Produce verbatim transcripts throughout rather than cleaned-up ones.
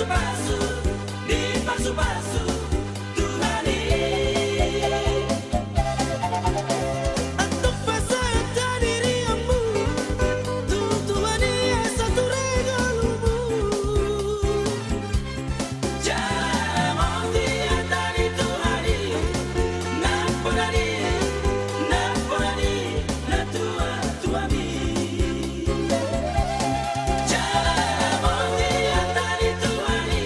Pasu, dipasupasu Tuhan i. Antong pasahat hadirianmu tu Tuhan i asa ture ngolumu. Jala mauliate di Tuhan i, nampuna ni, nampuna ni natuatuami. Jala mauliate di Tuhan i,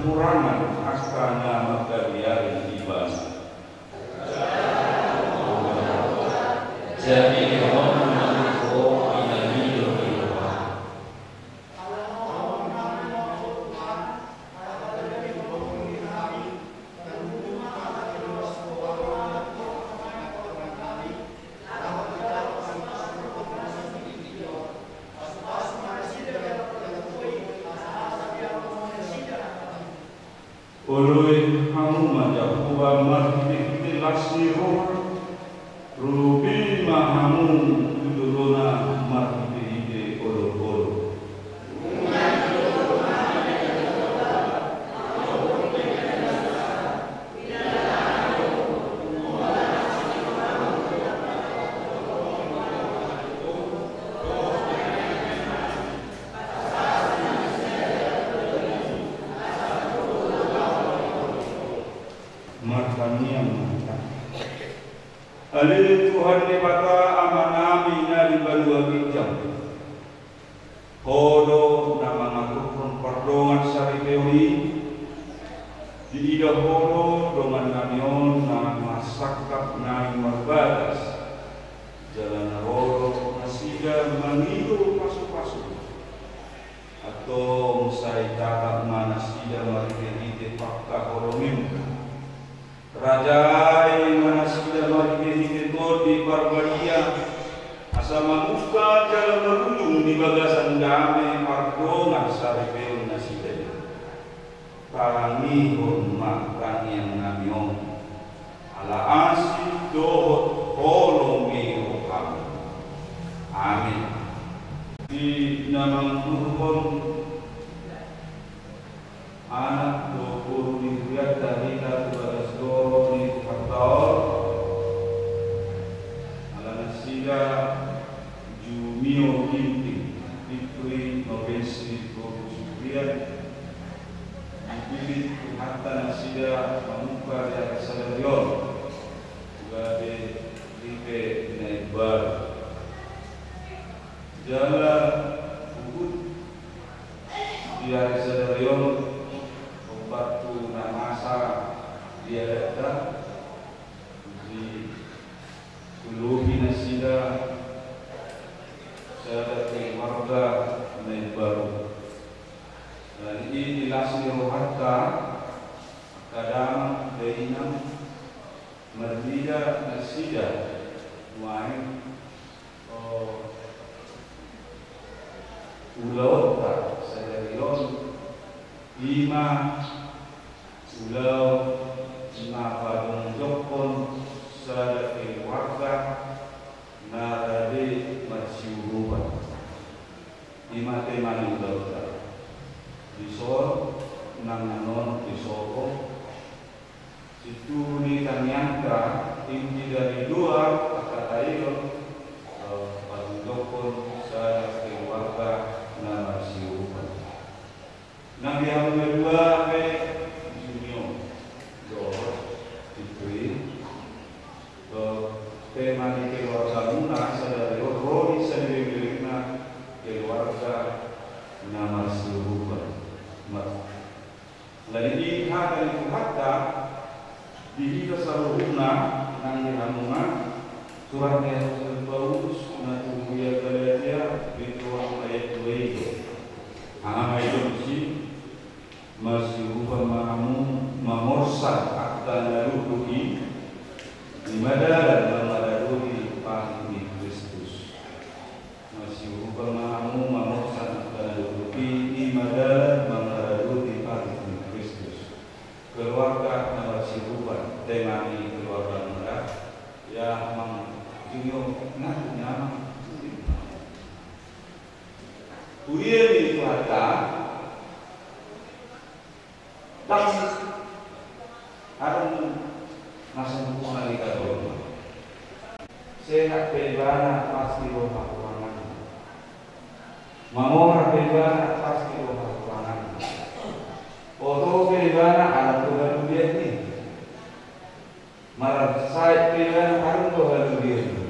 Hurangan angka na mangkaliari ibana. Jadi on ma ho pinangido ni roha. Oloi hamu ma Jahowa marhitehite las ni roha, rupi ma hamu tu jolona marhitehite olopolop. Martangiang ma hita. Ale Tuhan Debata Amanami na di banua ginjang, Ho do na mangaturhon pardongan saripeon i. Diida Ho do dongannami on na marsangkap naeng marbagas, jala na ro do nasida mangido pasupasu. Antong sai tatap ma nasida marhitehite pangkaholonginmu. Rajai ma nasida marhitehite Tondi Parbadia, asa mamungka jala marujung di bagasan dame pardongan saripeon nasida i. Tangihon ma tangiangnami on, ala asi dohot holong ni rohamu. Amin. Di na mangudurhon anak dohot boru ni hurianta hita tu bagas joro ni Tuhanta on, ala nasida Jumio Ginting, Fitri Nobensi boru Suprian, dipillit Tuhanta nasida mamungka di ari sadari on gabe ripe na imbaru. Jala huhut di ari sadari on, ompat tu na masa di adanta, diulopi nasida sada keluarga na imbaru. Alani i di las ni rohanta, angka damang dainang, marnida nasida nuaeng, o, ulaonta sadari on, i ma ulaon na pajongjongkon sada keluarga na rade marsiurupan. I ma tema ni ulaonta. Dison nang annon disopo situtu ni tangiangta, inti dari doa angka taidok, eh, pajongjongkon sada keluarga na marsiurupan. Nang di hamu na dua pe, Jumio dohot Fitri, eh, tema ni keluargamuna sadari on, ro di saleleng-lelengna keluarga na marsiurupan. Mar- Alani i hata ni Tuhanta di hita saluhutna nang di hamu ma, surat ni Rasul Paulus na tu huria Galatia, bindu onom ayat dua i do. Aha ma i do disi? Marsiurupan ma hamu mamorsan angka na lukluki, i ma dalan mangaradoti patik ni Kristus. Marsiurupan ma hamu mamorsan angka na lukluki, i ma dalan mangaradoti patik ni Kristus. Keluarga na marsiurupan, tema ni keluarga muna. Ya, Amang Junior, ngaku ni Amang. Huria ni Tuhanta, Ndang adong na sempurna di hita jolma. Sehat pe ibana pasti ro hahuranganna. Mamora pe ibana pasti ro hahuranganna. Oto pe ibana adong do halubianna. Marsae pe ibana adong do halubianna.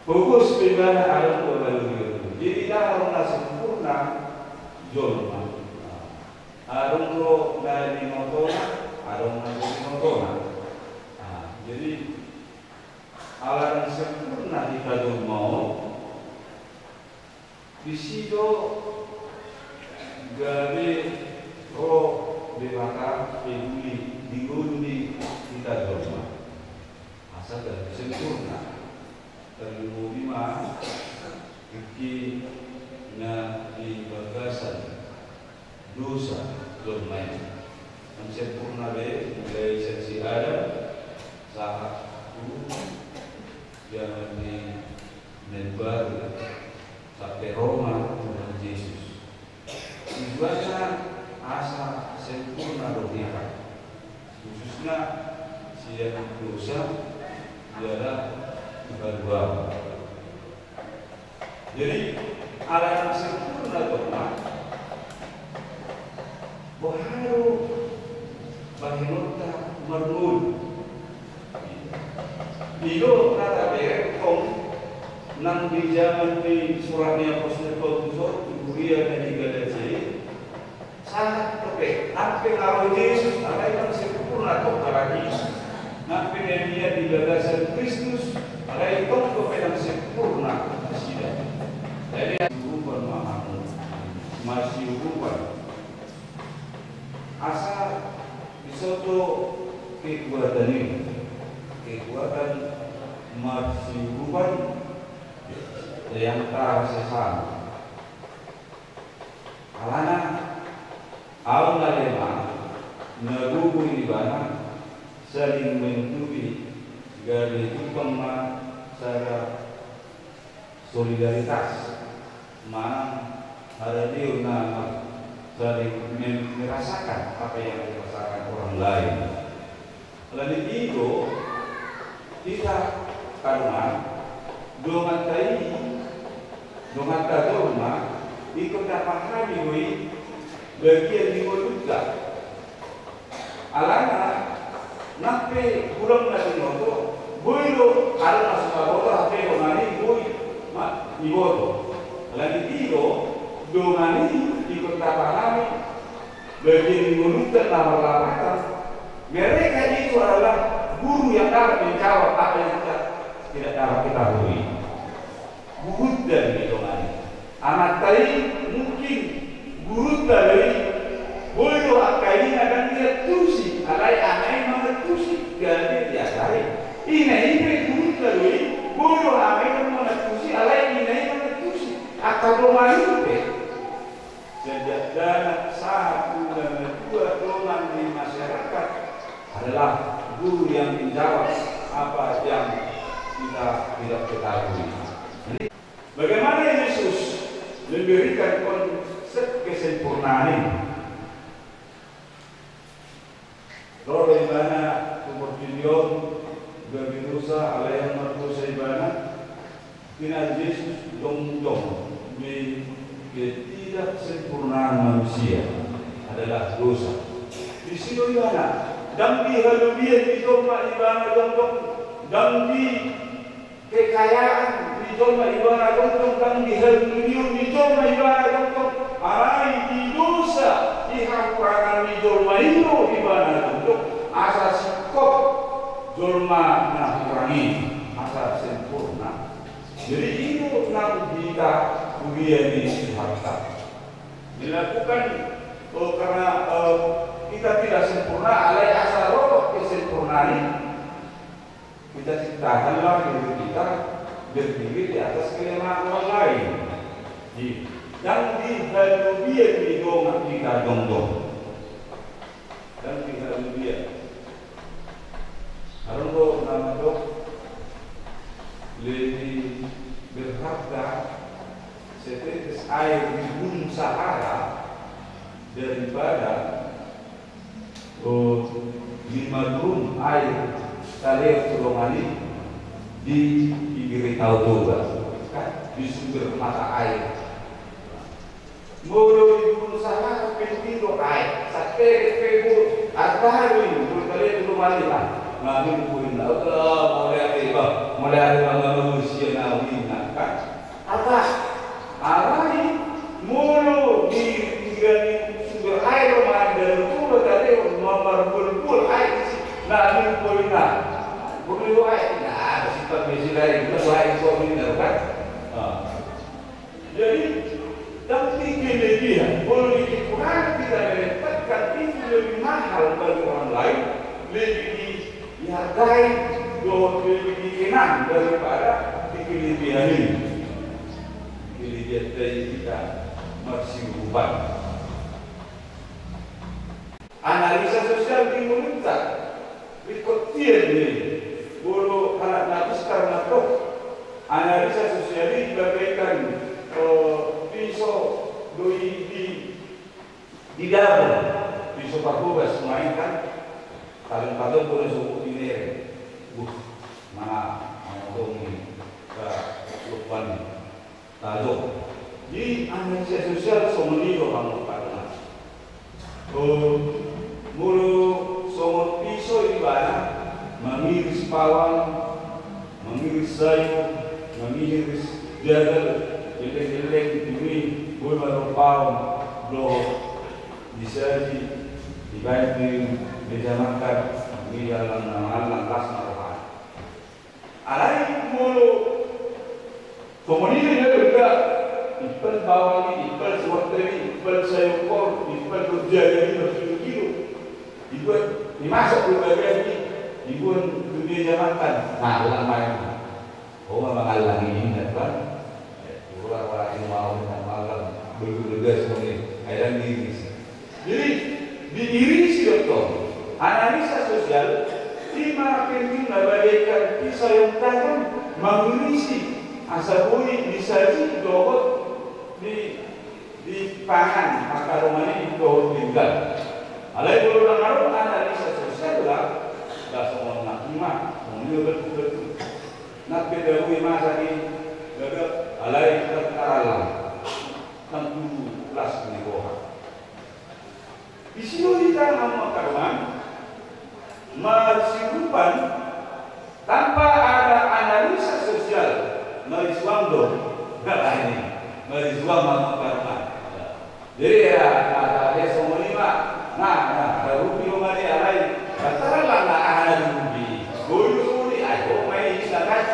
Pogos pe ibana adong do halubianna. Jadi ndang adong na sempurna jolma. Adong do na binotona, adong na so binotona. Nah, jadi ala naung sempurna hita jolma on, disi do gabe ro Debata peduli di ngolu ni hita jolma. Asa gabe sempurna. Tarlumobi ma tingki na di bagasan dosa jolma i. Naung sempurna be mulai sian si Adam sahat tu jaman ni na imbaru sampe ro ma Tuhan Jesus. Tujuanna asa sempurna do hita, khususna sian dosa jala haluaon. Jadi ala naung sempurna jolma, boha do bahenonta marngolu? I do na tabereng tong nang di jaman ni surat ni apostel Paulus on tu huria na di Galatia i. Sahat dope, sampe na ro Jesus, alai naung sempurna tong halak i. Sampe na nian di bagasan Kristus, alai tong dope naung sempurna nasida. Jadi, masiurupan ma hamu, masiurupan. Asa dison do kekuatan i, kekuatan masiurupan di antara sesama. Alana ahu na lemah, na gogo ibana saling melengkapi, gabe jumpang ma sada solidaritas, manang haradeon na saling mem-, merasakan apa yang dirasakan orang lain. Alani i do hita tadongan, donganta i, donganta jolma, ingkon tapahami do i bagian ni ngolunta. Alana nang pe hurang na binoto, boi do, adong na so taboto, hape dongan i boi ma diboto. Alani i do dongan i ingkon tapahami bagian ni ngolunta na marlapatan. Mereka itu adalah guru yang dapat menjawab apa yang kita tidak dapat ketahui. Gurunta do i dongan i. Amanta i mungkin gurunta do i. Boi do angka i na dang diantusi, alai ama i mangantusi, gabe diajari. Ina i pe gurunta do i. Boi do ama i dang mangantusi, alai ina i mangantusi. Angka dongan i pe. Sejak danak sahat tu na matua, dongan di masyarakat adalah guru yang menjawab apa yang kita tidak ketahui. Jadi, bagaimana Yesus memberikan konsep kesempurnaan ini? Ro do ibana tu portibi on, gabe dosa, alai ndang mardosa ibana. Tina Jesus jongjong di ketidaksempurnaan manusia adalah dosa. Disi do ibana, ndang di halobian ni jolma ibana jongjong, ndang di kekayaan ni jolma ibana jongjong, ndang di halulion ni jolma ibana jongjong, alai di dosa, di hahurangan ni jolma i do ibana jongjong, asa singkop jolma na hurang i, asa sempurna. Jadi i do naung hita huria ni Tuhanta. Dilakukan, oh, karena, eh, kita tidak sempurna, alai asa ro kesempurnaan i. Kita ciptakanlah diri kita berdiri di atas kelemahan orang lain. Di, ndang di halobian ni dongan hita jongjong. Ndang di halobian. Adong do na mandok, lebih berharga setetes air di Gunung Sahara daripada, oh, lima drum air talean tu dongan i di pinggir Danau Toba, kan, di sumber mata air. Molo di Gunung Sahara pe i do aek, santeret pe boi, arta do i, molo talean tu dongan i, ah, nga minum boi na, ah, mauliate, bah, mauliate, bah, mauliate, bah, mauliate, bah, kan? Arta, alai, molo di pinggiran ni sumber air dongan i, Parbual-bual aek disi, na minggu pola na. Bulu aek, na ada simpan besi lain, lalu aek di soal ini, kan? Ah. Jadi, tapi kelebihan, boleh dikekurangan tidak merepotkan itu lebih mahal bagi orang lain, lebih dihargai, dohot lebih dikenang daripada di kelebihan ini. Kelebihan dari kita masih lupa. Analisa sosial di mulutta. Rikot dia di bolo halak na pistar na tok. Analisa sosial di bagaikan, eh, piso doi di, di dapur. Piso parhobas, melainkan paling patok boleh suku di nere. Wah, mana mau dong ini. Nah, lupa nih. Tajo. Di analisa sosial songon i do hamu patungan. Molo songon piso ibana mangiris pawang, mangiris sayur, mangiris jagal, geleng-geleng, dimi, boi ma do pawang dohot disaji, dibaen di meja makan, di dalan na mangallang las ma rohana. Alai molo songon i do, ia do, iba, impal bawang i, impal suhot i, impal sayur kol, impal dohot jagal i markilo-kilo. Dibuat, dimasak do bagas i, dibuat tu meja makan. Nah, ulang main. Oh, memang allang i, ingat, Bang. Ular wajib mau minta malam, belum lega semuanya. Akhirnya diirisi. Jadi, diirisi do tong. Analisa sosial, di ma penting na bagaikan pisau yang tajam, mangirisi, asa boi disaji dohot di, dipangan, angka dongan i dohot denggan. Alai molo ndang adong analisa sosial lah, lah songon na ima, songon i do betul-betul. Nang pe dao i masa i, gaga, alai ndang tarallang, ndang tubu las ni roha. Disi do hita, hamu angka dongan, marsiurupan tanpa ada analisa sosial, marisuang do. Nah, ini marisuang, hamu angka dongan. Jadi, ya, ada, ada songon i ma. Nah, nah, ada rugi dongan i, alai ndang tarallang na aha na dirugi. Boi do songon i, ai ho ma i, ingat kan.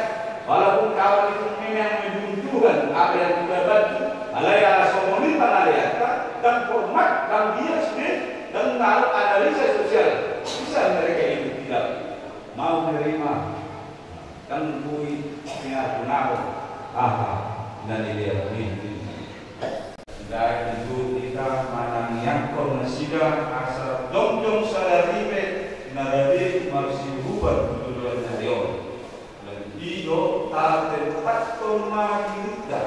Walaupun kawan itu memang membutuhkan apa yang kita bantu, alai ala songon i pangaleanta, ndang hormat, ndang bias be, ndang adong analisa sosial. Bisa mereka itu tidak mau menerima. Ndang boi niargunahon aha na nilehon i. Ndai, ito, hita manangiangkon nasida asa jongjong sada ripe na gabe marsiurupan tu joloan ni ari on. Alani i do tatempathon ma dirinta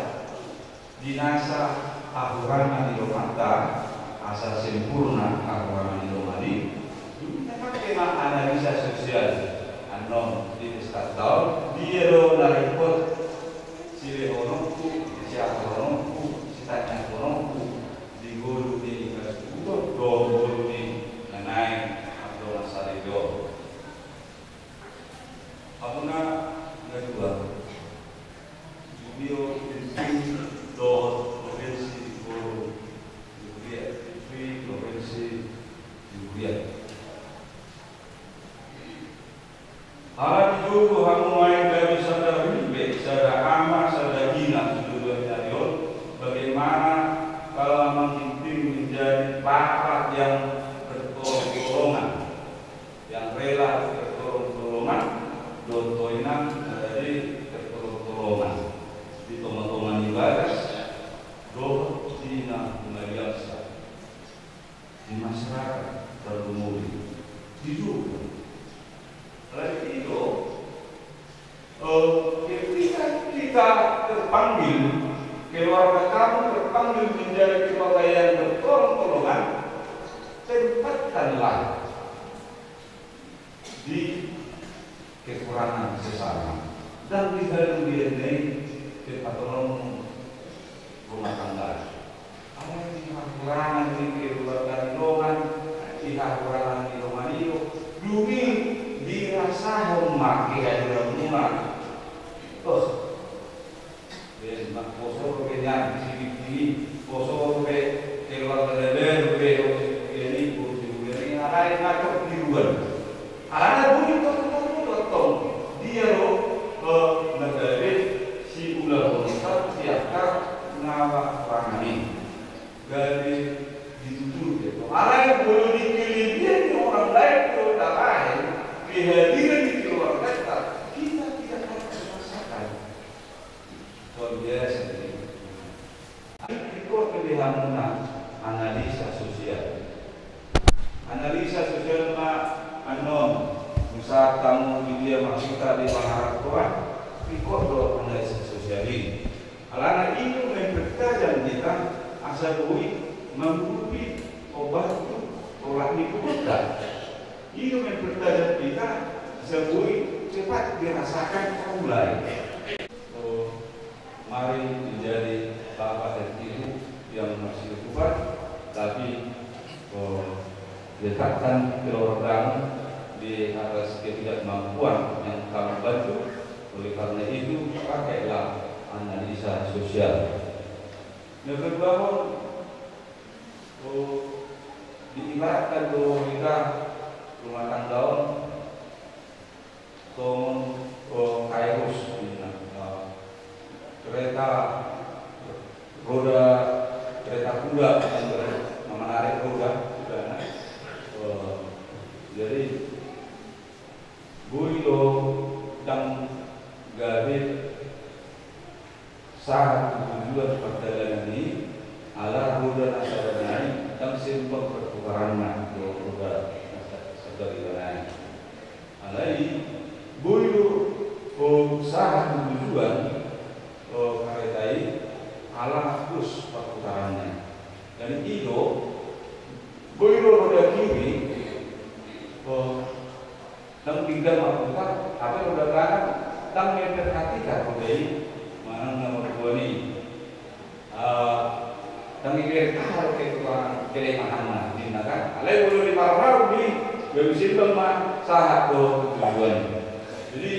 di nasa hahurangan ni donganta, asa sempurna hahurangan ni dongan i. Dung i tapake ma analisa sosial annon di pesta taon, dia do na ripot silehononku, siatorhononku, sitanyahononku di ngolu ni hasuhuton dohot ngolu ni na naeng mardongan saripe on. Hamuna na dua, Jumio Pinting dohot Provinsi Boru di Huria, Pinting Provinsi di Huria. Ala ni jolo hamu ma i gabe sada ripe, sada ama, sada ina tu joloan ni ari on, bagaimana kalau Amang Ginting menjadi bapak yang bertolong-tolongan, yang rela bertolong-tolongan, dohot inang na jadi bertolong-tolongan di tonga-tonga ni bagas dohot di na humaliangsa, di masyarakat Tarogongoli, di jolo. Alai i do, eh, ketika kita terpanggil, keluarga kamu terpanggil menjadi keluarga yang bertolong-tolongan, tempatkanlah di kekurangan sesama. Ndang di halubian na i pe patolonmu rumah tangga. Alai di hahurangan ni keluarga ni dongan, di hahurangan ni dongan i do, dung i dirasahon ma kehadiranmuna. Tos. Be, na poso dope nian, di sini, sini, poso dope, keluarga level dope, dope, dope, ni, dope, dope, ni, alai na tok di Gabe ditutur dia. Alai molo di kelebihan ni orang lain do tabahen, kehadiran di keluargata, kita tidak akan merasakan. Luar biasa ini. Ringkot pe di hamuna analisa sosial. Analisa sosial ma annon, molo tamu di dia ma hita di pangarantoan, ringkot do analisa sosial i. Alana i do mempertajam hita asa boi mangurupi, o, bantu, o, olat ni goarta. I do mempertajam hita asa boi cepat dirasakan hamu lae. O, mari menjadi bapak dan ibu yang masih kuat, tapi, o, letakkan keluargamu di atas ketidakmampuan yang kamu bantu. Oleh karena itu, pakailah analisa sosial. Yang kedua, o, diibaratkan do hita rumah tangga on songon, o, Kairos, ninna, o, kereta roda, kereta kuda, yang ber-, manarik roda, kudana. O, jadi, boi do ndang gabe sahat tu tujuan pardalanan i, ala roda na sada nai ndang seimbang perputaranna dohot roda na sa-, sada riba nai. Alai boi do, o, sahat tu tujuan, o, kareta i, ala dos perputaranna. Jadi i do, boi do roda kiri, o, ndang denggan marputar, hape roda kanan ndang memperhatikan roda i manang na margoan i. A, ndang dibereng aha dope tu kelemahanna, ninna kan. Alai molo diparharu i, gabe seimbang ma sahat dohot tujuan. Jadi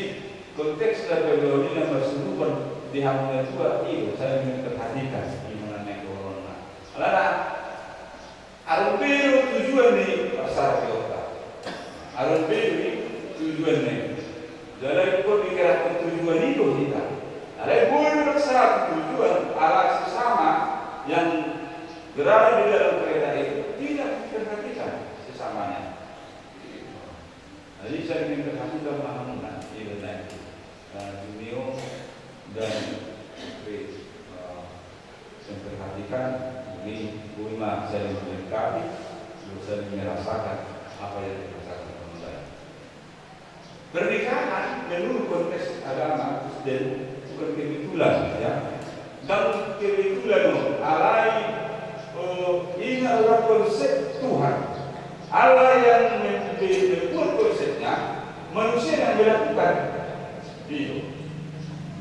konteks na pergaulan i na marsurupan di hamu na tua i do, saling memperhatikan, i ma na naeng dohononna. Alana Adong be do tujuan ni parsaripeonta. Adong be do i tujuanna i. Jala ingkon digerakkan tujuan i do hita. Alai boi do sahat tu tujuan, ala sesama yang berada di dalam kereta itu tidak memperhatikan sesamanya. Jadi saling memperhatikan ma hamuna, i do na i. Nah, Jumio dan Putri, eh, memperhatikan, ini boi ma saling melengkapi, boi saling merasakan apa yang dirasakan orang lain. Pernikahan menurut konteks agama Kristen bukan kebetulan, ya. Dan kebetulan, alai, eh, ini adalah konsep Tuhan. Allah yang mem-, membuat konsepnya, manusia yang melakukan. Iyo.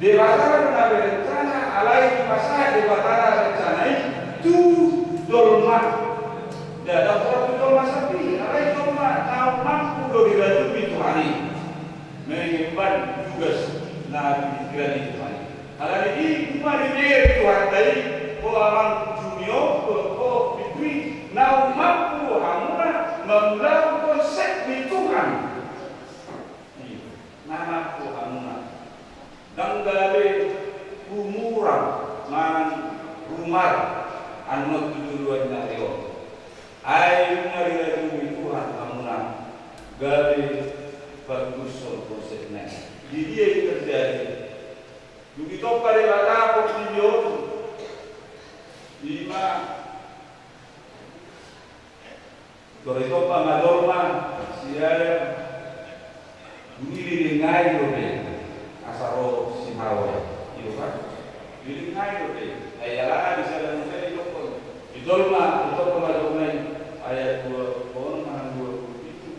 Debata do na berencana, alai dipasahat Debata na rencana i tu jolma. Ndada tu jolma sandiri, alai jolma naung mampu do dirajumi Tuhan i mengemban tugas na di pikiran ni Tuhan i. Alani i, ima dibege Tuhanta i, o amang Jumio, o, o Fitri, naung mampu hamuna mangulahon konsep ni Tuhan. Iyo, na mampu hamuna. Ndang gabe humurang manang rumar annon tu joloan ni ari on. Ai nunga dirajumi Tuhan hamuna gabe patuduhon konsepna i. Di dia i terjadi? Dung ditompa Debata portibi on, ima Tor ditompa ma jolma si Adam, dung i dilengai dope asa ro si Hawa i, i do kan? Dilengai dope. Ai alana di sada muse didokkon, di jolma, ditompa ma jolma i, ayat dua puluh onom manang dua puluh pitu,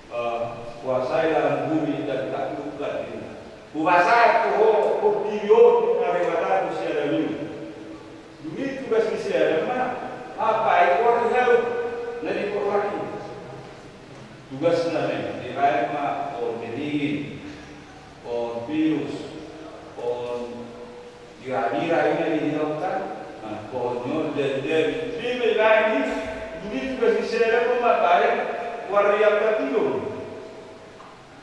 eh, kuasailah bumi dan taklukkanlah, ninna. Hupasahat tu ho portibi on, ninna Debata tu si Adam i. Dung i tugas ni si Adam ma mambaen ari hau na di porlak i. Tugasna ma i, dibaen ma pohon beringin, pohon pinus, pohon girabira, i ma di hita on kan, nah, pohon nyol, jabijabi, i ma dibaen i. Dung i tugas ni si Adam ma mambaen ari angka pilon.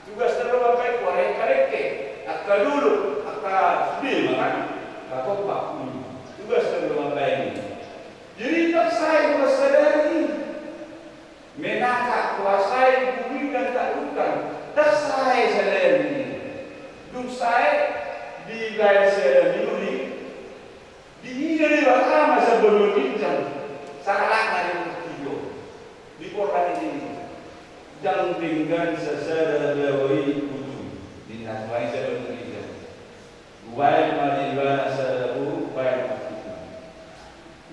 Tugasna do mambaen ari angka dengke, angka dolok, angka sude ma kan, angka tombak. Hmm. Tugasna do mambaen i. Dua ginjang sahalakna di portibi on, di portibi on. Ndang denggan sasada dao i ujung, ninna tuan i sada dua ginjang. Baen ma di ibana sada boru, baen ma di ibana.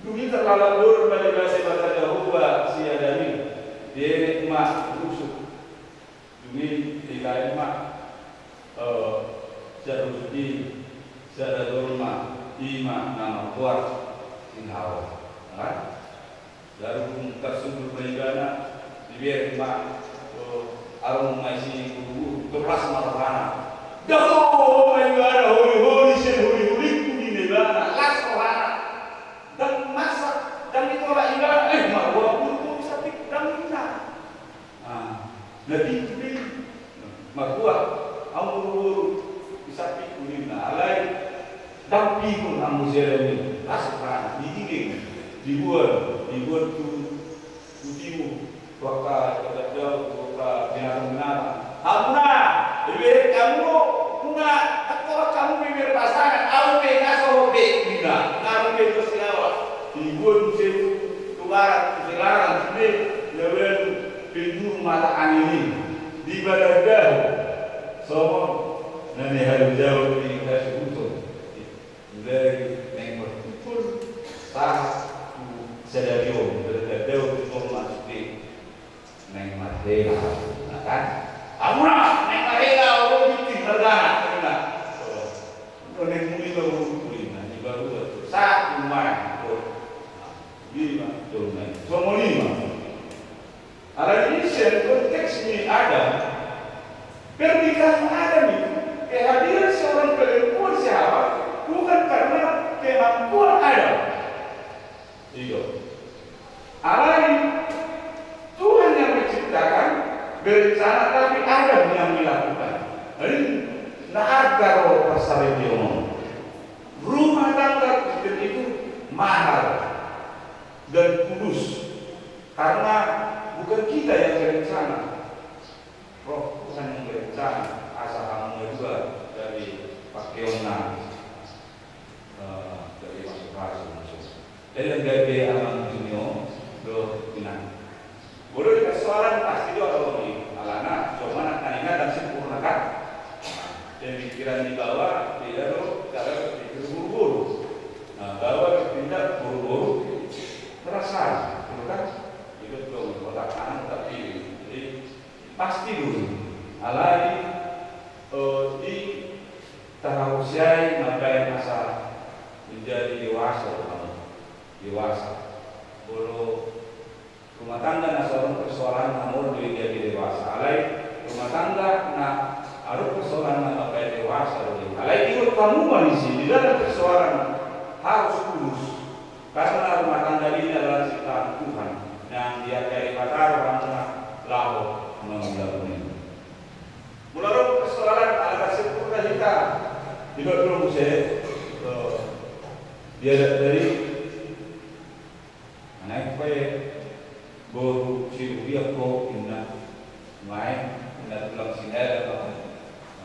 Dung i tarlalap boru ma di ibana Debata Jahowa si Adam i, dibereng ma rusuk. Dung i dibaen ma, eh, sada rusuk i, sada jolma, i ma na mambuat si Hawa. Kan? Lalu tarsundut ma ibana, dibereng ma, eh, arung ma isi buru-buru, tolhas ma rohana. Dao ma ibana, holi-holi sian holi-holingku ninna ibana, las rohana. Ndang masa, ndang ditolhas ibana, eh, margoar buru-buru sampingku, ndang ninna. Ah, na pintu be. Margoar, hamu boru-boru, di sampingku ninna, alai ndang pinggol hamu sian i, las rohana, digiling, dibuan, dibuan tu, tu timur, tu angka, tu angka binatang-binatang. Hamuna, dibereng hamu, nunga, ndang tolhas hamu be marpasangan, ahu pe, nga sohot be, ninna, nga sohot be, tos si Hawa. Dibuan muse tu barat, tu silaran, sude, dibaen pinjuru mata angin i, dibalandahon songon na nihalojaon ni hasuhuton. Mulai naeng martumpol sahat tu sadari on, dibalandahon tu jolma sude naeng marhela, na kan? Hamuna, naeng marhela, olo, binti, margana, ninna. Olo. Olo, naeng muli ma boru, ninna, dibaen sahat tu rumah, olo. Lima, jolma i. Songon i ma. Alai di sian konteks ni Adam, pernikahan Adam itu, kehadiran seorang perempuan si Hawa, bukan karena kemampuan Adam. Itu. Alai Tuhan yang menciptakan, berencana, tapi Adam yang melakukan. Jadi, na arga ro parsaripeon on. Rumah tangga Kristen itu mahal dan kudus. Karena bukan kita yang berencana. Roh Tuhan yang berencana, asa hamu na dua dari pakeonna, eh, dari masuk rasul, masuk. Jadi, gabe amang junior, do pinang. Molo di persoalan pasti do adong i, alana, cuma na, na ingat dan sempurna kan? Pemikiran di bawah, tidak do, cara berpikir buru-buru. Nah, bawah bertindak buru-buru, perasaan, betul kan? Itu tuh, otak kanan tapi, jadi, pasti dulu. Alai, eh, di taharusiai, maka asa menjadi dewasa, dewasa. Molo rumah tangga na so adong persoalanna, molo do i gabe dewasa. Alai rumah tangga na adong persoalanna, maka dewasa do i. Alai ingot hamu ma disi, di dalam persoalan harus kudus. Karena rumah tangga ini adalah ciptaan Tuhan. Nang diajar Debata rohana laho mangulahon i. Molo adong persoalan, ala sempurna hita. Iba belum saya, eh, dia dari Naeng pe boru si Uria ko inna, naeng inna tulang Sinaga, maka,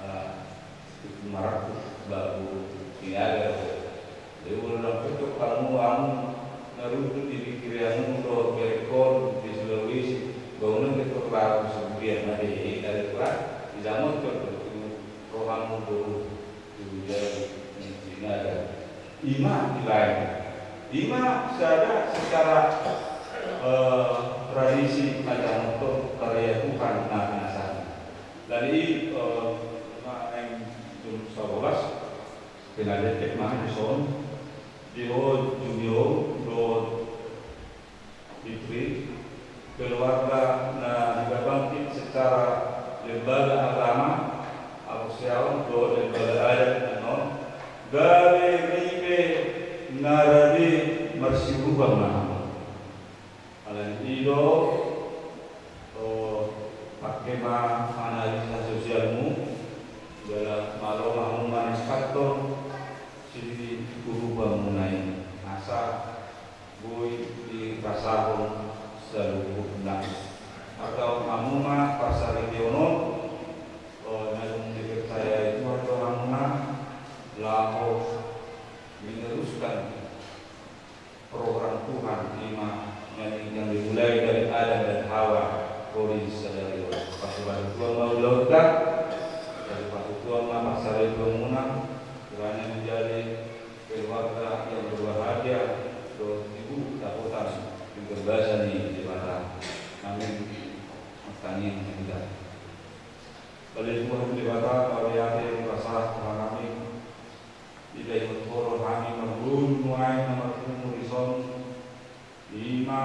eh, itu marangkup ba boru Sinaga ko. Jadi molo na cocok hamu, hamu na runtut di pikiranmu dohot berengkon di Sulawesi, bangunan ke perlaku sebudian na de, dari kurang, tidak muncul tu rohamu boru. Jadi, Sinaga. Ima dibaen. Ima sada secara, eh, tradisi na jamot tu karya Tuhan na pinasahatna. Jadi, eh, ima naeng jam sabolas, pinadek ma dison, di ho junior, dohot Fitri, keluarga na hita bangkit secara lembaga agama, haporseaon dohot lembaga adat annon, gabe ripe na rade marsiurupan ma hamu. Alani i do, o, pake ma analisa sosialmu, jala malo ma hamu manempatton siurupanmuna i. Asa boi dirasahon saluhutna. Mardaon hamu ma parsaripeon on, eh, na dung dipercayai Tuhan do hamuna laho meneruskan program Tuhan, ima yang dimulai dari Adam dan Hawa, hori sadari on. Pasupasu Tuhan ma ulaonta, pasupasu Tuhan ma parsaripeonmuna, kiranya menjadi keluarga yang berbahagia, dohot tibu dapotan pembebasan ni Debata. Amin. Martangiang ma hita. Bale Tuhan Debata, mauliate ma di bagasan rohanami, dipaingot Ho do hami marboru nuaeng na marpungu dison, ima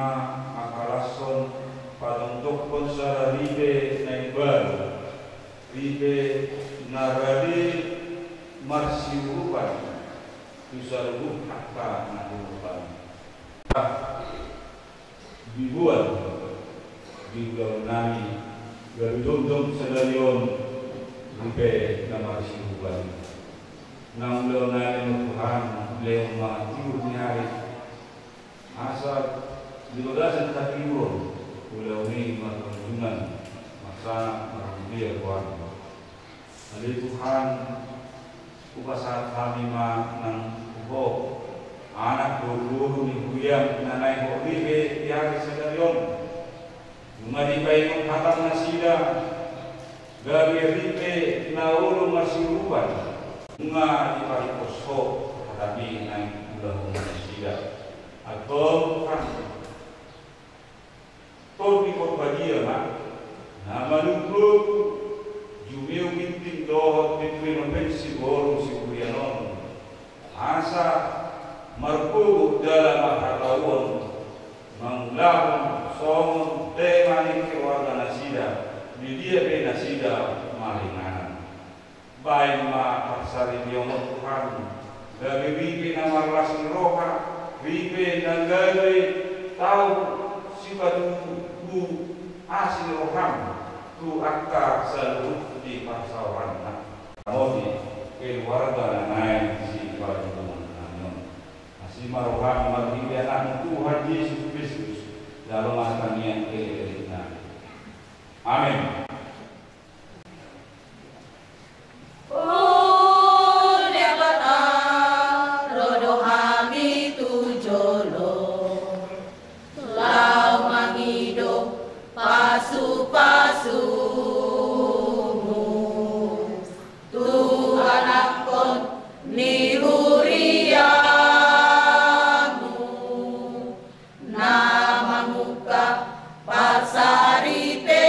mangkalashon, pajongjongkon sada ripe na imbaru, ripe na rade marsiurupan tu saluhut angka na hinophopmu. Diboan di ulaonnami gabe jongjong sadari on ripe na marsiurupan. Nang ulaonnami ma Tuhan, lehon ma tiur ni ari, asa di bagasan hatiuron ulaon i marpangunjunan, marsangap marmulia Tuhan. Ale Tuhan, hupasahat hami ma nang tu Ho anak dohot boru ni huriaM na naeng Ho ripe di ari sadari on. Nunga dipaingot hataM nasida gabe ripe na olo marsiurupan. Nunga dipariposhon hataMi naeng ulahon nasida. Antong Tuhan, Tondi Porbadia ma na manungkun Jumio Ginting dohot Fitri Noven siboru sihurian on, asa margogo jala marhatauon mangulahon songon tema ni keluarga nasida, di dia pe nasida maringanan. Baen ma parsaripeonmuna Tuhan, gabe ripe na marlas ni roha, ripe na gabe tau sipatubu asi ni rohaM tu angka saluhut di parsaoranna. Ramoti keluarga na naeng siparjumpangannami on. Asi ma rohaM marhite AnakMu Tuhan Jesus Kristus, jalo ma tangiang elekeleknami. Amen. O Debata, ro do hami tu jolo, laho mangido pasupasuMu tu anakkon ni huriaMu na mangungkap parsaripe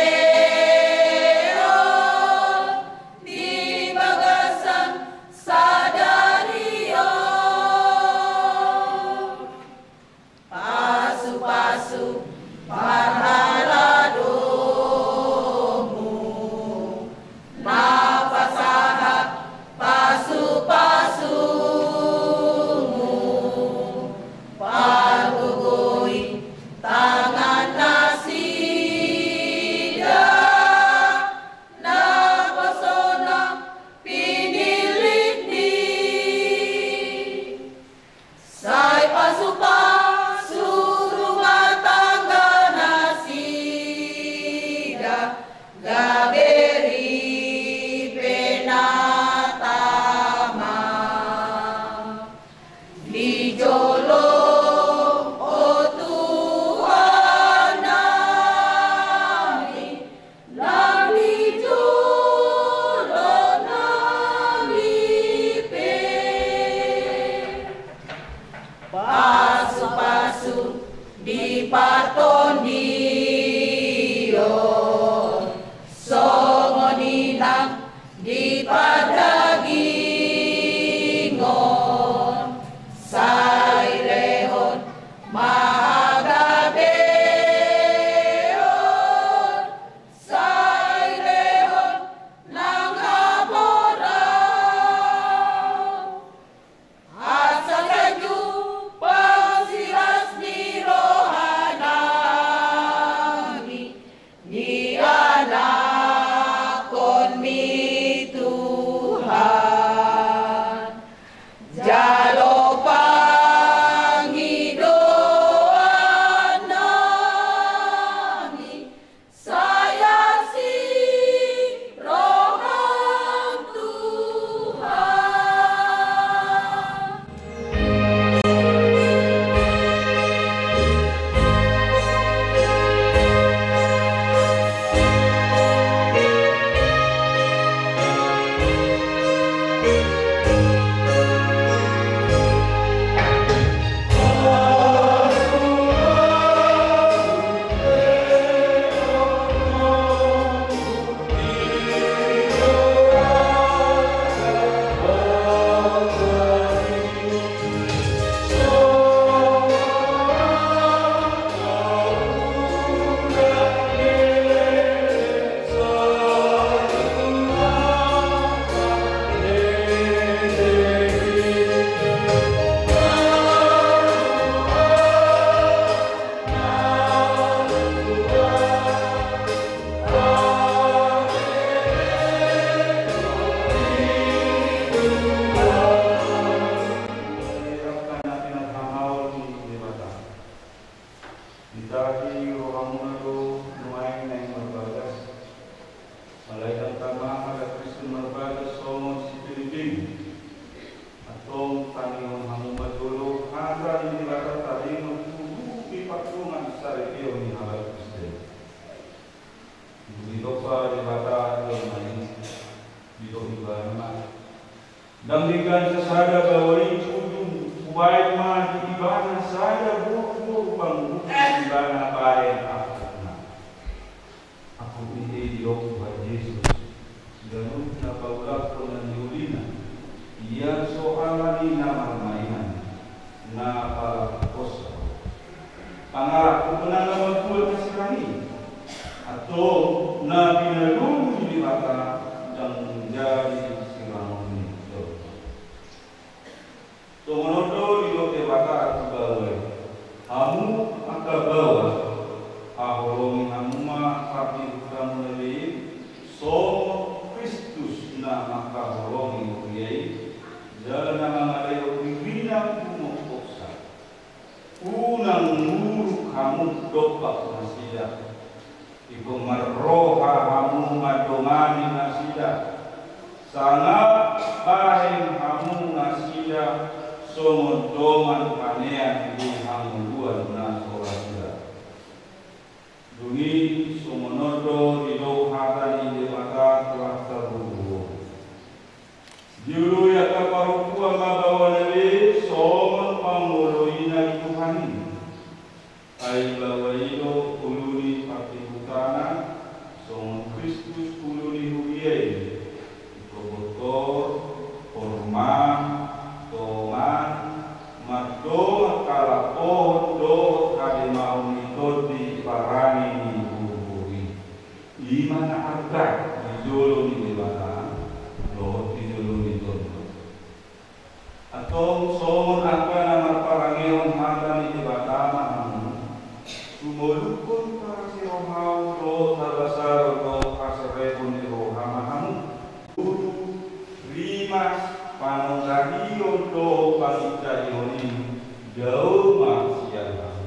Jadi rohamuna do nuaeng naeng marbagas. Alai ndang tama hata Kristen marbagas songon si Pilipin. Antong tangihon hamu ma jolo hata ni Debata taringot tu di pardongansaripeon ni halak Kristen. Ditompa Debata jolma i, didok Ibana ma: Ndang denggan sasada baoa i, ujung hubaen ma di ibana sada boruboru pangurupi ibana baen angkupna. Angkup ni i didok Tuhan Jesus, ganup na paulakhon na niulina, ia so ala ni na marmainan, na pala posa. Pangalakhon na mambuat na sirang i, antong na pinalulu ni Debata ndang manjadi sirangon ni jolma. Songon on do didok Debata tu baoa i: Hamu angka baoa, haholongi hamu ma pardihutamuna be, songon Kristus na mangkaholongi huria i, jala na mangalehon dirina tu momposa. Unang muruk hamu dompak nasida. Ingkon marroha hamu mandongani nasida, sangap bahen hamu nasida songon dongan panean di hangoluan na so ra suda. Dung i songon on do didok hata ni Debata tu angka boruboru. Dioloi angka parompuan ma baoana be songon pangoloina di Tuhan i. Ai baoa i do ulu ni pardihutana, songon Kristus ulu ni huria i. Ingkon bontor, hormat, tongan, mardongan halapohon dohot hademaon ni tondi parange ni boruboru i. I ma na arga di jolo ni Debata dohot di jolo ni jolma. Antong songon angka na marparangehon hata ni Debata ma hamu, sumolukhon parasi roham dohot habasaron dohot haserepon ni roha ma hamu. Ulu, rimas, panonggahion dohot panginjalion i dao ma sian hamu.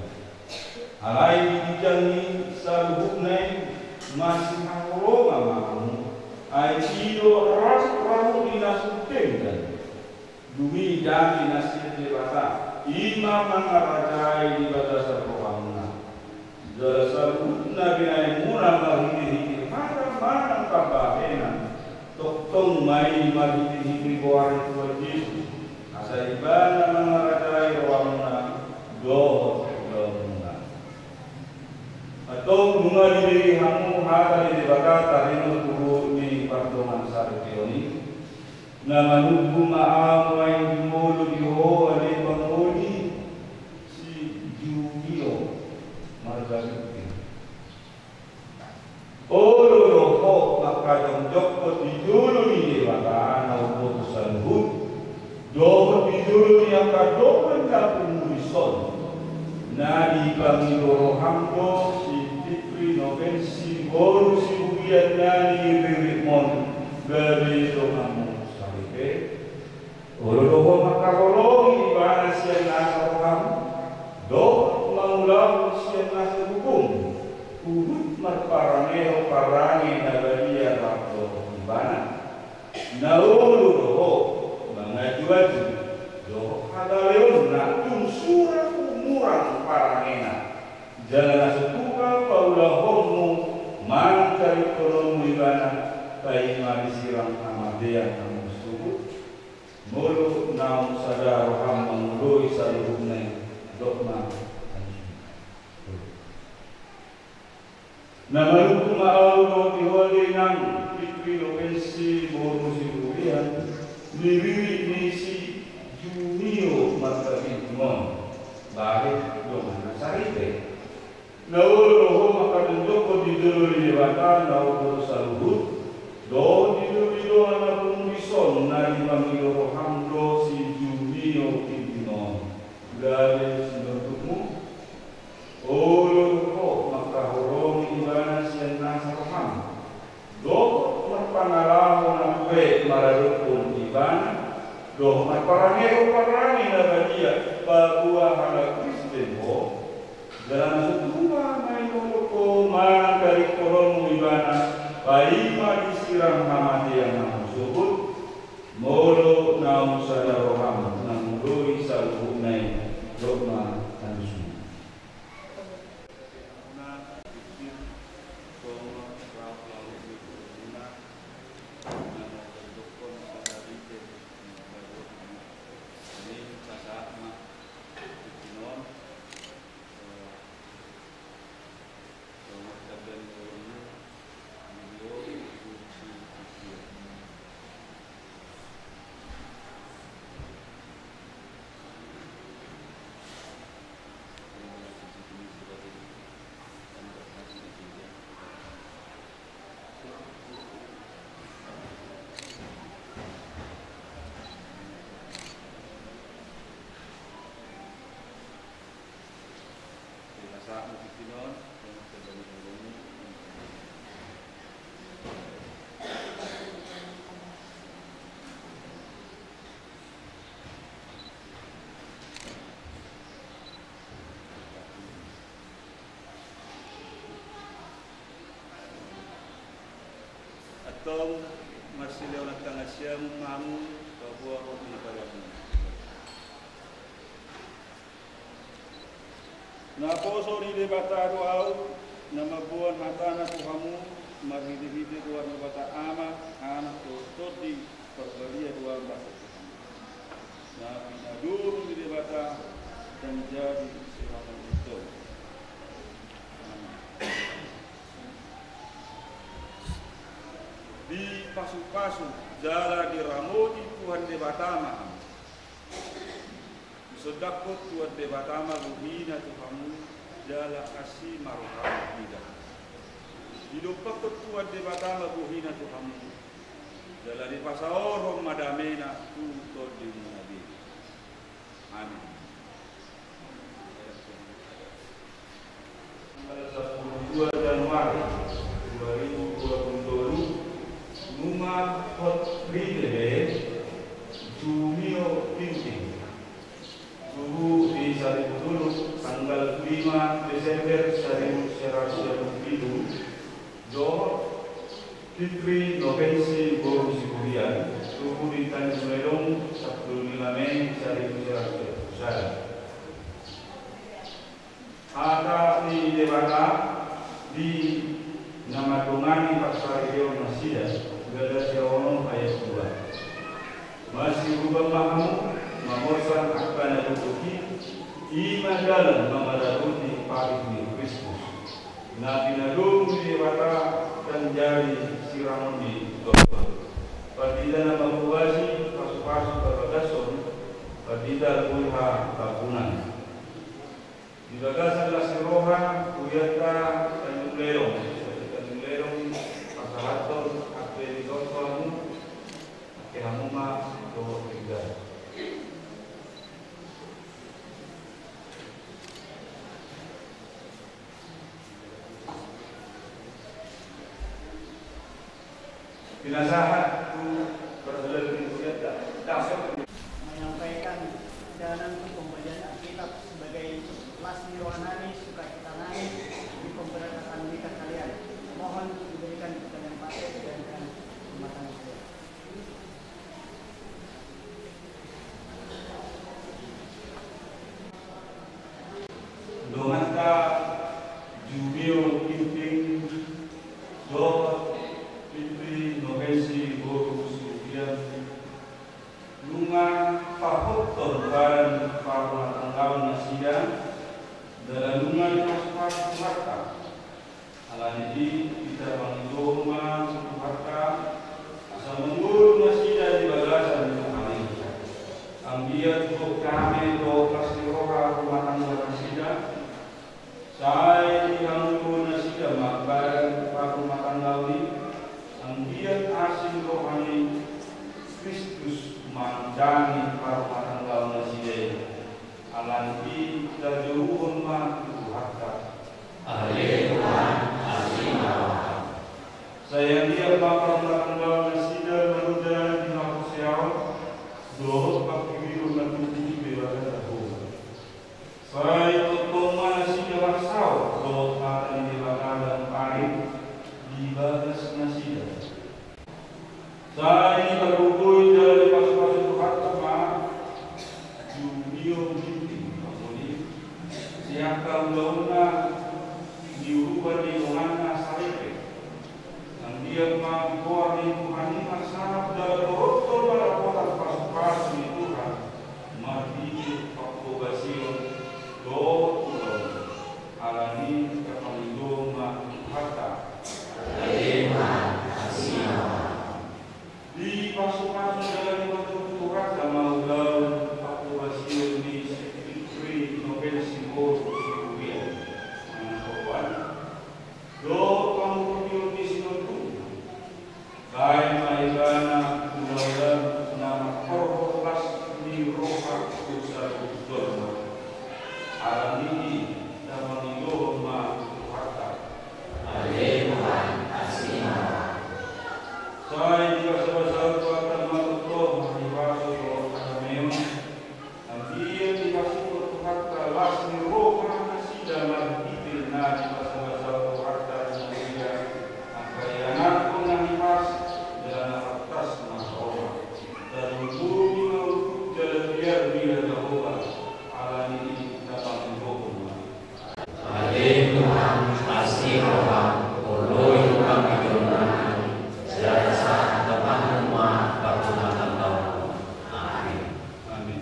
Alai di ginjang ni saluhutna i masihaholongan ma hamu, ai i do rap-, ramu ni na so denggan. Dung i dame na sian Debata, i ma mangarajai di bagasan rohamuna. Jala saluhutna binahenmuna marhitehite hata manang pambahenan, tongtong ma i marhitehite goar ni Tuhan Jesus, asa Ibana mangarajai rohamuna dohot ulaonmuna. Antong nunga dibege hamu hata ni Debata taringot tu di pardongansaripeon i, na manungkun ma ahu nuaeng jumolo di ho ale pangoli si Junio marga Ginting. Olo do ho mangkajongjonghon di jolo ni Debata na umboto saluhut, dohot di jolo ni angka dongan na pungu dison, na dipangido roham do si Fikri Novensi boru Sibulian na niriritmon, gabe donganmu saripe. Olo do ho mangkaholongi ibana sian nasa roham, dohot mangulahon sian nasa gogom, huhut marparangehon parange na badia rap dohot ibana. Na olo do ho mangajuaju dohot hagaleonna tung sura humurang parangena, jala na so tupa paulahonmu manang taringhononmu ibana, paima disirang hamatean hamu suhut. Molo naung sada roham mangoloi saluhutna i, dok ma: Na manungkun ma ahu dohot di ho ale inang Fikri Novensi boru Sibulian, niririt ni si Junio marga Ginting on, bahen donganna saripe. Na olo do ho mangkajongjonghon di jolo ni Debata na umboto saluhut, dohot di jolo ni dongan na pungu dison, na dipangido roham do si Junio Ginting on, gabe sinondukmu. Olo do ho mangkaholongi ibana sian nasa roham, dohot marpangalaho na tua maradophon ibana, dohot marparangehon parange na badia paboa halak Kristen ho, jala na so tupa Paima disiram hamatean hamu sogot, molo naung sada roham na mangoloi saluhutna i, ro ma halusuna. Antong marsilehon angka na siamun ma hamu, paboa roti pariamun. Naposo ni Debata do ahu, na mamboan hatana tu hamu, marhitehite goar ni Debata Ama, Anak dohot Tondi Parbadia do ahu marhite hamu. Na pinadomu ni Debata, ndang jadi siramon ni tong. Amin. Dipasupasu jala diramoti Tuhan Debata ma hamu. Disondangkon Tuhan Debata ma bohina tu hamu, jala asi ma rohana tu hita. Didompakkon Tuhan Debata ma bohina tu hamu, jala dipasaorhon ma damena tu tondimuna be. Amin. Tanggal sampulu dua Januari dua ribu dua puluh tolu, nunga hot ride be Jumio Ginting. Tubu di Saribu Tuluk, tanggal lima Desember saribu sia ratus sia pulu pitu, dohot Fitri Novensi boru Siburian, tubu di Tanjung Lelong, sampulu lima Mei saribu sia ratus sia pulu sada. Hata ni Debata di na mandongani parsaripeon nasida, Galatia onom ayat dua. Masiuruban ma hamu mamorsan angka na didok i, i ma dalan mamaradoti patik ni Kristus. Na pinadomu ni Debata ndang jadi siramon ni tong. Pandita na mangobasi pasupasu parbagashon, Pandita Boyha Tambunan. Di bagasan las ni roha, hurianta Tanjung Lelong, Tanjung Lelong, pasahathon angka ni tortor hamu, angka hamu ma dohot pinggan. Pinasahat tu parhalado ni hurianta, dasok. Menyampaikan undangan untuk pembacaan Alkitab sebagai las ni roha nami, sukacita nami di pemberangkatan nikah kalian. Mohon diberikan kepada yang patut dan rumah tangga kalian. Donganta Jumio Ginting dohot Fitri Novensi boru Siburian, nunga pahothon badan parrumatanggaon nasida, jala nunga dipasupasu Tuhanta. Alani i hita pangidohon ma tu Tuhanta, asa mangolu nasida di bagasan ni Tuhan i. Anggiat gok dame dohot las ni roha rumah tangga nasida, sai dihangoluhon nasida ma badan parrumatanggaon i, anggiat asi ni roha ni Kristus mandangi parrumatanggaon nasida i. Alani i tarjouhon ma tu Tuhanta. Ale Tuhan, asi ma roham. Sai anggiat ma parrumatanggaon nasida marnida di haporseaon dohot pangkirimon na tubu di Debata Jahowa. Sai tongtong ma nasida marsaor dohot hata ni Debata na parik di bagas nasida. Donna di urupan ni donganna Sarepet. Anggiat ma goar ni Tuhan i marsahap jala torothon ma dapotan pasupasu ni Tuhan marhite panghobasion dohot ulaon. Alani i tapangido ma tu Tuhanta. Dipasupasu jala dipargogoi Tuhanta ma ulaon panghobasion ni Sipitri Nobel Simboru Siburian, manang Korban, dohot pangurupion ni sinondukna. Baen ma ibana ulaon na marhorhor las ni roha tu saluhut jolma. Alani i tapangidohon ma tu Tuhanta. Ale Tuhan, asi ma. Sai dibasabasahon Tuhanta ma tongtong hahipason dohot hadameon. Anggiat dipasuhut Tuhanta las ni roha nasida marhite na dibasabasahon Tuhanta nasida, angka ianakhon na hipas jala na pantas marroha. Tarlumobi ma unduk jala biar mida Jahowa. Alani i tapangidohon ma. Ale Tuhan, asi roham, oloi hami jolma nami, jala sahat ma hami pardonganan taon on. Amin. Amin.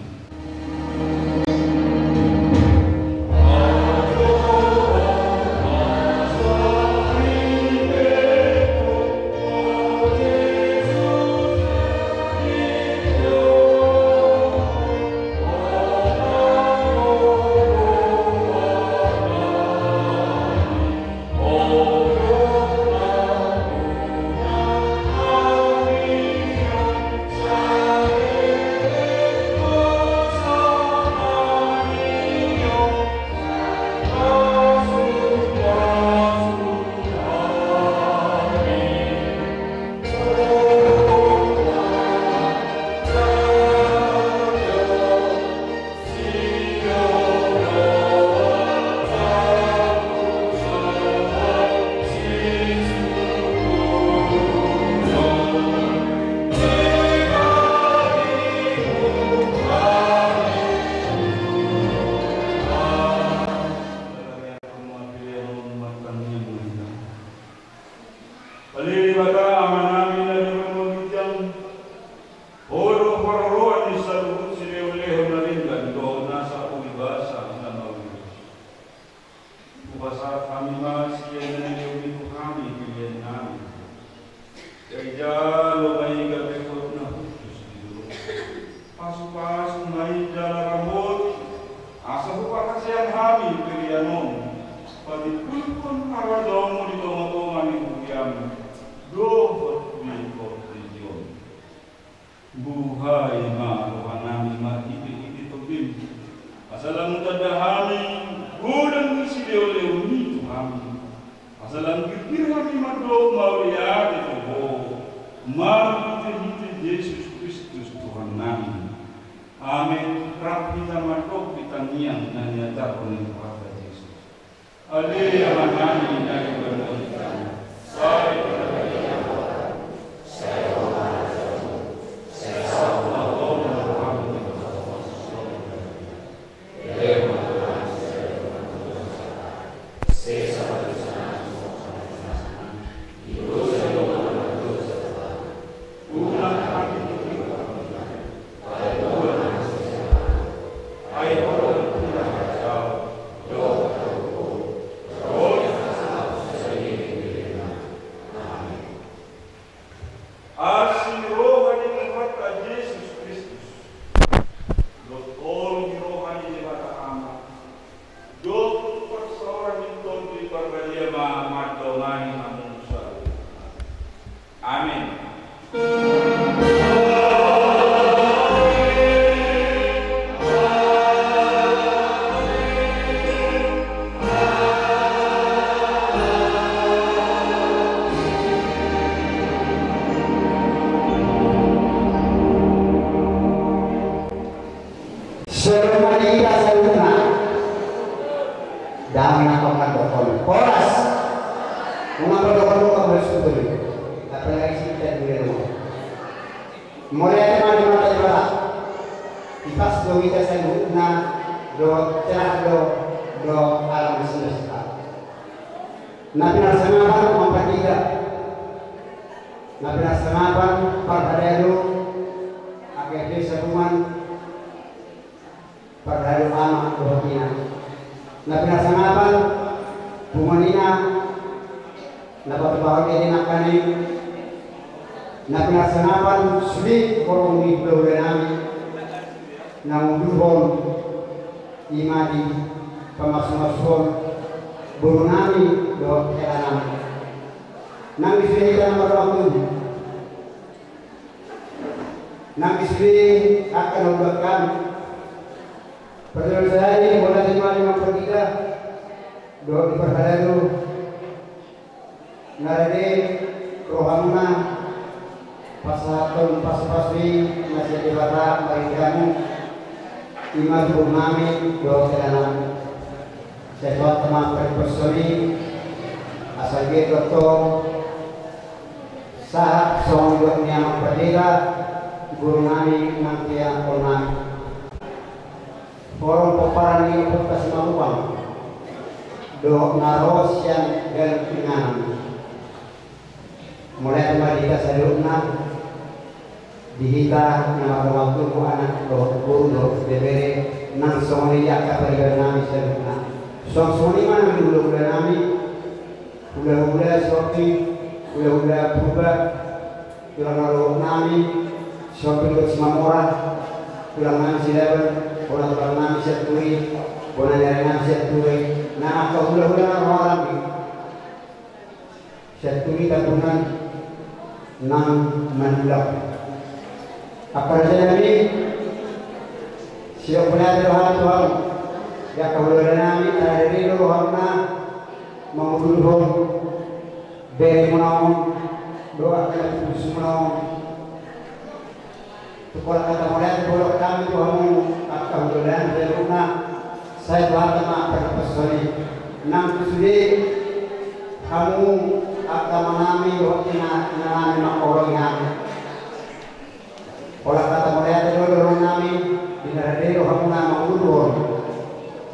Ale Debata Amanami na di banua ginjang, Ho do parorot ni saluhut silehonlehon na denggan dohot nasa uli basa na mauliate. Hupasahat hami ma sian na nilehonmi tu hami pelean nami. Jalo ma i gabe hot na hushus di dolok. Pasupasu ma i jala ramoti, asa huparhaseang hami pelean on patimbulhon harajaonmu di tongatonga ni huriam dohot di portibi on. Buhai ma rohanami marhitehite Tondi, asa lam hutanda hami godang ni silehonlehonmi tu hami, asa lam girgir hami mandok mauliate tu Ho marhitehite Jesus Kristus Tuhannami. Amen. Rap hita mandok di tangiang na niajarhon ni Tuhanta Jesus. Ale Amanami na di banua ginjang, sai asi ni roha ni Tuhanta Jesus Kristus, dohot olo ni roha ni Debata Ama, dohot parsaoran ni Tondi Parbadia ma mandongani hamu saluhutna. Amen. Selamat malam saluhutna. Damang na pangandokon. Horas. Nunga pandokon nunga horas tu tolu. Apalagi si kita di rumah. Mauliate ma di mata Debata. Ipas do hita saluhutna dohot cerah do dohot alam semesta. Na pinarsangapan Amang Pandita, na pinarsangapan parhalado, angka epeng sabungan, parhalado ama dohot ina. Na pinarsangapan punguan ina na patupahon ende nangkaning, na pinarsangapan sude horong ni hulahula nami na mangudurhon, i ma di pamasumasuon boru nami dohot hela nami. Nang di sude hita na marhite tubu, nang di sude angka na umbahen hami. Pertama sekali, mauliate ma di Amang Pandita dohot di parhalado na rade rohamuna pasahathon pasupasu i na sian Debata marhite hamu, i ma tu boru nami dohot hela nami. Sai horas ma pariponson i, asa anggiat do tong sahat songon didok ni Amang Pandita, boru nami nang di anakkon nami. Horong pomparan ni Ompunta Simatupang dohot na ro sian ganup inganan. Mauliate ma di hita saluhutna, di hita na mardongan tubu, anak dohot boru dohot bebere, nang songon i di angka pariban nami saluhutna. Suang songon i ma nang di hulahula nami, hulahula Sihombing, hulahula Purba, tulang na dohot nami Sihombing dohot Simamora, tulang nami Silaban, bona tulang nami Sianturi, bona ni ari nami Sianturi, nang angka hulahula na roha nami Sianturi, Tambunan, nang Manulang. Angka raja nami, siop mauliate do hami tu hamu, di angka hulahula nami na rade do rohamuna mangudurhon beremuna on dohot angka na pudusmuna on. Tung holan hata mauliate do hami tu hamu angka hulahula nami saluhutna, sai Tuhanta ma pariponson i. Nang tu sude hamu angka amanami dohot ina, inanami manghaholongi hami. Holan hata mauliate do dohonon nami, di na rade rohamuna mangudurhon,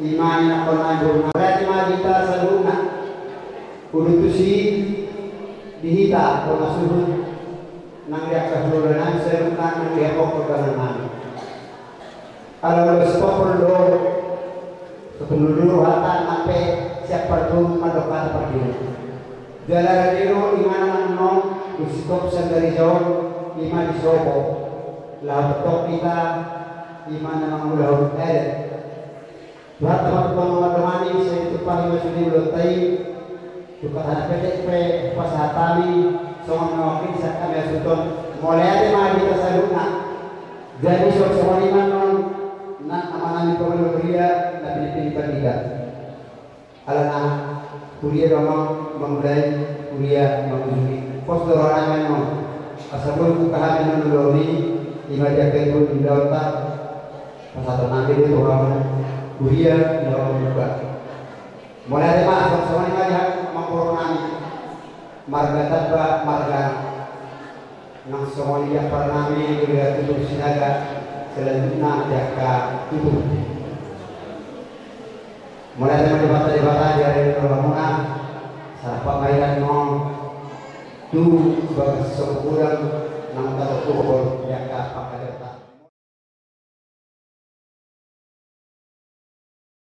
i ma anakkon nami, boru nami. Mauliate ma di hita saluhutna. Uduti tusi di hita, bona suhut, nang di angka hulahula nami saluhutna, nang di hamu angka dongan nami. Ala ulos topol do, topol do hata nang pe siap partubu mandok hata parjolo. Jala rade do inganan annon, dung sitop sian gareja on, i ma disopo. Laho tongtong hita, i ma na mangulahon adat. Tuhan, Tuhan, Tuhan, Tuhan, Tuhan, i sai ditumpahi ma sude ulaonta i. Tung hata na pendek pe hupasahat hami, songon na mangkin sian hami hasuhuton. Mauliate ma di hita saluhutna. Jadi songon i ma annon, nang amanami Paulus Huria na pinillit ni pandita. Alana huria do amang mamulai, huria mangujungi. Pos do rohanami annon. Asa boi hubuka hami annon ulaon i, i ma di angka ulaonta. Pasahaton nami do tu hamu huria na ro mambuka. Mauliate ma, songon i ma di hamu amangboru nami, marga Tamba, marga nang songon i di ampara nami, Huria Tutur Sinaga, selanjutna di angka tutur. Mauliate ma di Debata, Debata di ari ni rohamuna, sai rap ma hita annon tu bagas sopo godang,